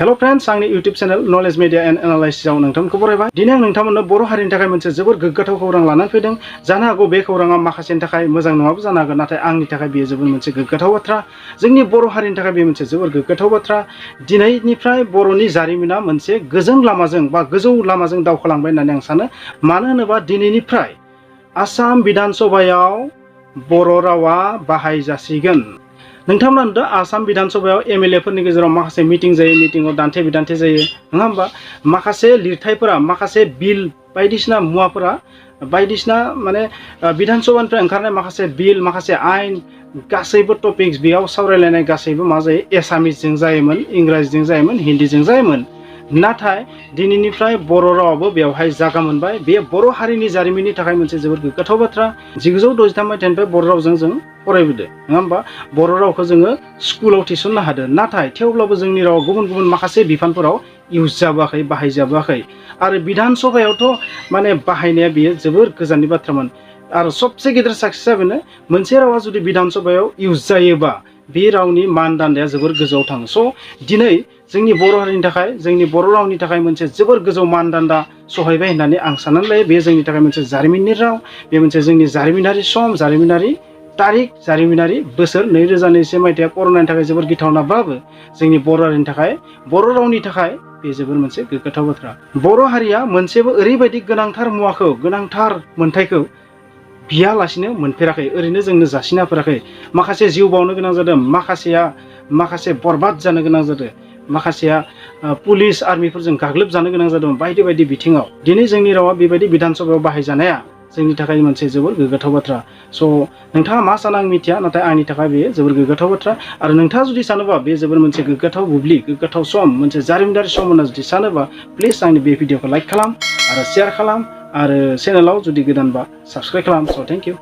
Hello friends, आंनि YouTube channel knowledge media and analysis आव नोंथांमोनखौ बरायबाय। दिनै आं नोंथांमोननो बर' हारिनि थाखाय मोनसे जोबोर गोग्गाथाव खौरां लानानै फैदों। जानो हागौ बे खौराङा माखासेनि थाखाय मोजां नङाबो जानो हागौ, नाथाय आंनि थाखाय बेयो जोबोर मोनसे गोग्गाथाव बाथ्रा। जोंनि बर' हारिनि थाखाय बे मोनसे जोबोर गोग्गाथाव बाथ्रा। दिनैनिफ्राय बर'नि जारिमिना मोनसे गोजों लामाजों बा गोजौ लामाजों दावखोलांबाय होननानै आं सानो। मानो होनोबा दिनैनिफ्राय आसाम विधान सभायाव बर' रावा बाहायजासिगोन। नोंथांमोना नुदों आसाम विधान सभायाव एमएलए फोरनि गेजेराव माखासे मिटिं जायो, मिटिंआव दान्थे बिदान्थे जायो, नङा होमबा? माखासे लिरथायफोरा, माखासे बिल बायदिसिना मुवाफोरा, बायदिसिना माने विधान सभानिफ्राय ओंखारनाय माखासे बिल, माखासे आयेन, गासैबो टपिक्स बेयाव सावरायलायनाय गासैबो मा जायो, एसामिसजों जायोमोन, इंराजिजों जायोमोन, हिन्दीजों जायोमोन। नाथाय दिनैनिफ्राय बर' रावाबो बेवहाय जागा मोनबाय। बे बर' हारिनि जारिमिननि थाखाय मोनसे जोबोर गोग्गाथाव बाथ्रा। 1963 मायथाइनिफ्राय बर' रावजों जों फरायबोदों, नङा होमबा? बर' रावखौ जोङो स्कुलाव थिसननो हादों। नाथाय थेवब्लाबो जोंनि रावा गुबुन गुबुन माखासे बिफानफोराव इउज जाबोआखै, बाहायजाबोआखै। आरो विधान सभायावथ' माने बाहायनाया बेयो जोबोर गोजाननि बाथ्रामोन। आरो सबसे गेदेर साक्सेसआ बेनो, मोनसे रावा जुदि विधान सभायाव इउज जायोबा बे रावनि मानदान्दाया जोबोर गोजौआव थाङो। स' दिनै जोंनि बर' हारिनि थाखाय, जोंनि बर' रावनि थाखाय मोनसे जोबोर गोजौ मानदान्दा सहैबाय होननानै आं साननानै लायो। बे जोंनि थाखाय मोनसे जारिमिननि राव, बे मोनसे जोंनि जारिमिनारि सम, जारिमिनारि तारिख, जारिमिनारि बोसोर। 2021 मायथाइया कर'नानि थाखाय जोबोर गिथावनाब्लाबो जोंनि बर' हारिनि थाखाय, बर' रावनि थाखाय बे जोबोर मोनसे गोग्गाथाव बाथ्रा। बर' हारिया मोनसेबो ओरैबायदि गोनांथार मुवाखौ, गोनांथार मोन्थायखौ बियालासिनो मोनफेराखै, ओरैनो जोंनो जासिना होफेराखै। माखासे जिउ बावनो गोनां जादों, माखासे बरबाद जानो गोनां जादों, माखासेया पुलिस आर्मिफोरजों गाग्लोबजानो गोनां जादों बायदि बायदि बिथिङाव। दिनै जोंनि रावा बेबायदि विधान सभायाव बाहायजानाया जोंनि थाखाय मोनसे जोबोर गोग्गाथाव बाथ्रा। स' नोंथाङा मा सानो आं मिथिया, नाथाय आंनि थाखाय बेयो जोबोर गोग्गाथाव बाथ्रा। आरो नोंथाङा जुदि सानोबा बे जोबोर मोनसे गोग्गाथाव बुब्लि, गोग्गाथाव सम, मोनसे जारिमिनारि सम होनना जुदि सानोबा प्लिज आंनि बे भिडिअखौ लाइक खालाम आरो शेयार खालाम, आरो चेनेलाव जुदि गोदानबा साबस्क्राइब खालाम। स' थेंक इउ।